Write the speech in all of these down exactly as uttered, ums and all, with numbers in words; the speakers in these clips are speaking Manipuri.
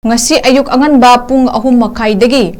ꯉꯁꯤ ꯑꯌꯨꯛ ꯑꯉꯟꯕ ꯄꯨꯡ ꯑꯍꯨꯝ ꯃꯈꯥꯏꯗꯒꯤ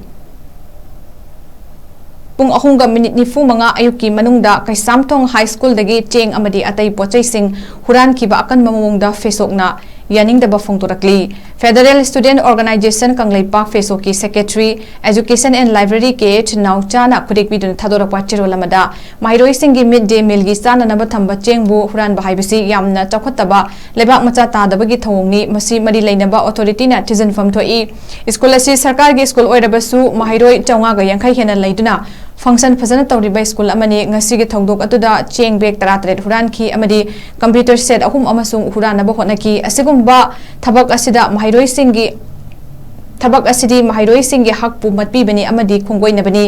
ꯄꯨꯡ ꯑꯍꯨꯝꯒ ꯃꯤꯅꯤꯠ ꯅꯤꯐꯨ ꯃꯉꯥ ꯑꯌꯨꯛꯀꯤ ꯃꯅꯨꯡꯗ ꯀꯩꯁꯥꯝꯊꯣꯡ ꯍꯥꯏ ꯁ꯭ꯀꯨꯜꯗꯒꯤ ꯆꯦꯡ ꯑꯃꯗꯤ ꯑꯇꯩ ꯄꯣꯠꯆꯩꯁꯤꯡ ꯍꯨꯔꯥꯟꯈꯤꯕ ꯑꯀꯟꯕ ꯃꯑꯣꯡꯗ ꯐꯦꯁꯣꯛꯅ ꯌꯥꯅꯤꯡꯗꯕ ꯐꯣꯡꯗꯣꯔꯛꯂꯤ꯫ Federal Student Organization ꯀꯪꯂꯩꯄꯥꯛ ꯐꯦꯁꯣꯛꯀꯤ secretary, Education and Library K H ꯅꯥꯎꯆꯥꯅ ꯈꯨꯗꯦꯛꯄꯤꯗꯨꯅ ꯊꯥꯗꯣꯔꯛꯄ ꯆꯦꯔꯣꯜ ꯑꯃꯗ, ꯃꯍꯩꯔꯣꯏꯁꯤꯡꯒꯤ mid day mealꯒꯤ ꯆꯥꯅꯅꯕ ꯊꯝꯕ ꯆꯦꯡꯕꯨ ꯍꯨꯔꯥꯟꯕ ꯍꯥꯏꯕꯁꯤ ꯌꯥꯝꯅ ꯆꯥꯎꯈꯠꯇꯕ ꯂꯩꯕꯥꯛ ꯃꯆꯥ ꯇꯥꯗꯕꯒꯤ ꯊꯧꯑꯣꯡꯅꯤ꯫ ꯃꯁꯤ ꯃꯔꯤ ꯂꯩꯅꯕ authorityꯅ ꯊꯤꯖꯤꯟꯐꯝ ꯊꯣꯛꯏ꯫ ꯁ꯭ꯀꯨꯜ ꯑꯁꯤ ꯁꯔꯀꯥꯔꯒꯤ ꯁ꯭ꯀꯨꯜ ꯑꯣꯏꯔꯕꯁꯨ ꯃꯍꯩꯔꯣꯏ ꯆꯥꯝꯃꯉꯥꯒ ꯌꯥꯡꯈꯩ ꯍꯦꯟꯅ ꯂꯩꯗꯨꯅ function ꯐꯖꯅ ꯇꯧꯔꯤꯕ ꯁ꯭ꯀꯨꯜ ꯑꯃꯅꯤ꯫ ꯉꯁꯤꯒꯤ ꯊꯧꯗꯣꯛ ꯑꯗꯨꯗ ꯆꯦꯡ bag ꯇꯔꯥꯇꯔꯦꯠ ꯍꯨꯔꯥꯟꯈꯤ ꯑꯃꯗꯤ computer set ꯑꯍꯨꯝ ꯑꯃꯁꯨ ꯍꯨꯔꯥꯟꯅꯕ ꯍꯣꯠꯅꯈꯤ꯫ ꯑꯁꯤꯒꯨꯝꯕ ꯊꯕꯛ ꯑꯁꯤꯗ ꯃꯍꯩꯔꯣꯏꯁꯤꯡꯒꯤ ꯊꯕꯛ ꯑꯁꯤꯗꯤ ꯃꯍꯩꯔꯣꯏꯁꯤꯡꯒꯤ ꯍꯛꯄꯨ ꯃꯠꯄꯤꯕꯅꯤ ꯑꯃꯗꯤ ꯈꯣꯡꯒꯣꯏꯅꯕꯅꯤ꯫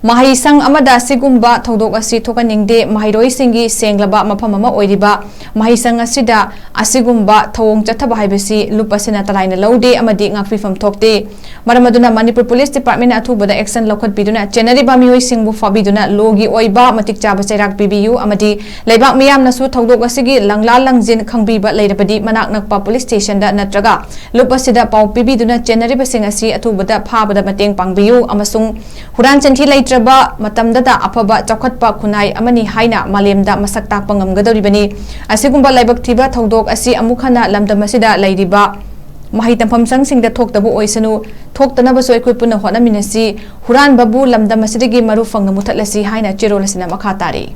ꯃꯍꯩꯁꯪ ꯑꯃꯗ ꯑꯁꯤꯒꯨꯝꯕ ꯊꯧꯗꯣꯛ ꯑꯁꯤ ꯊꯣꯛꯍꯟꯅꯤꯡꯗꯦ꯫ ꯃꯍꯩꯔꯣꯏꯁꯤꯡꯒꯤ ꯁꯦꯡꯂꯕ ꯃꯐꯝ ꯑꯃ ꯑꯣꯏꯔꯤꯕ ꯃꯍꯩꯁꯪ ꯑꯁꯤꯗ ꯑꯁꯤꯒꯨꯝꯕ ꯊꯧꯑꯣꯡ ꯆꯠꯊꯕ ꯍꯥꯏꯕꯁꯤ ꯂꯨꯞ ꯑꯁꯤꯅ ꯇꯔꯥꯏꯅ ꯂꯧꯗꯦ ꯑꯃꯗꯤ ꯉꯥꯛꯄꯤꯐꯝ ꯊꯣꯛꯇꯦ꯫ ꯃꯔꯝ ꯑꯗꯨꯅ ꯃꯅꯤꯄꯨꯔ ꯄꯨꯂꯤꯁ ꯗꯤꯄꯥꯔꯠꯃꯦꯟꯅ ꯑꯊꯨꯕꯗ action ꯂꯧꯈꯠꯄꯤꯗꯨꯅ ꯆꯦꯟꯅꯔꯤꯕ ꯃꯤꯑꯣꯏꯁꯤꯡꯕꯨ ꯐꯥꯕꯤꯗꯨꯅ ꯂꯣꯒꯤ ꯑꯣꯏꯕ ꯃꯇꯤꯛ ꯆꯥꯕ ꯆꯩꯔꯥꯛ ꯄꯤꯕꯤꯌꯨ ꯑꯃꯗꯤ ꯂꯩꯕꯥꯛ ꯃꯤꯌꯥꯝꯅꯁꯨ ꯊꯧꯗꯣꯛ ꯑꯁꯤꯒꯤ ꯂꯪꯂꯥ ꯂꯪꯖꯤꯟ ꯈꯪꯕꯤꯕ ꯂꯩꯔꯕꯗꯤ ꯃꯅꯥꯛ ꯅꯛꯄ ꯄꯨꯂꯤꯁ ꯁ꯭ꯇꯦꯁꯟꯗ ꯅꯠꯇ꯭ꯔꯒ ꯂꯨꯞ ꯑꯁꯤꯗ ꯄꯥꯎ ꯄꯤꯕꯤꯗꯨꯅ ꯆꯦꯟꯅꯔꯤꯕꯁꯤꯡ ꯑꯁꯤ ꯑꯊꯨꯕꯗ ꯐꯥꯕꯗ ꯃꯇꯦꯡ ꯄꯥꯡꯕꯤꯌꯨ ꯑꯃꯁꯨꯡ ꯍꯨꯔꯥꯟ ꯆꯤꯟꯊꯤ ꯂꯩꯇ꯭ꯔꯕ ꯃꯇꯝꯗꯇ ꯑꯐꯕ ꯆꯥꯎꯈꯠꯄ ꯈꯨꯟꯅꯥꯏ ꯑꯃꯅꯤ ꯍꯥꯏꯅ ꯃꯥꯂꯦꯝꯗ ꯃꯁꯛ ꯇꯥꯛꯄ ꯉꯝꯒꯗꯧꯔꯤꯕꯅꯤ꯫ ꯑꯁꯤꯒꯨꯝꯕ ꯂꯥꯏꯕꯛ ꯊꯤꯕ ꯊꯧꯗꯣꯛ ꯑꯁꯤ ꯑꯃꯨꯛ ꯍꯟꯅ ꯂꯝꯗꯝ ꯑꯁꯤꯗ ꯂꯩꯔꯤꯕ ꯃꯍꯩ ꯇꯝꯐꯝ ꯁꯪꯁꯤꯡꯗ ꯊꯣꯛꯇꯕ ꯑꯣꯏꯁꯅꯨ, ꯊꯣꯛꯇꯅꯕꯁꯨ ꯑꯩꯈꯣꯏ ꯄꯨꯟꯅ ꯍꯣꯠꯅꯃꯤꯟꯅꯁꯤ, ꯍꯨꯔꯥꯟꯕꯕꯨ ꯂꯝꯗꯝ ꯑꯁꯤꯗꯒꯤ ꯃꯔꯨ ꯐꯪꯅ ꯃꯨꯊꯠꯂꯁꯤ ꯍꯥꯏꯅ ꯆꯦꯔꯣꯜ ꯑꯁꯤꯅ ꯃꯈꯥ ꯇꯥꯔꯤ꯫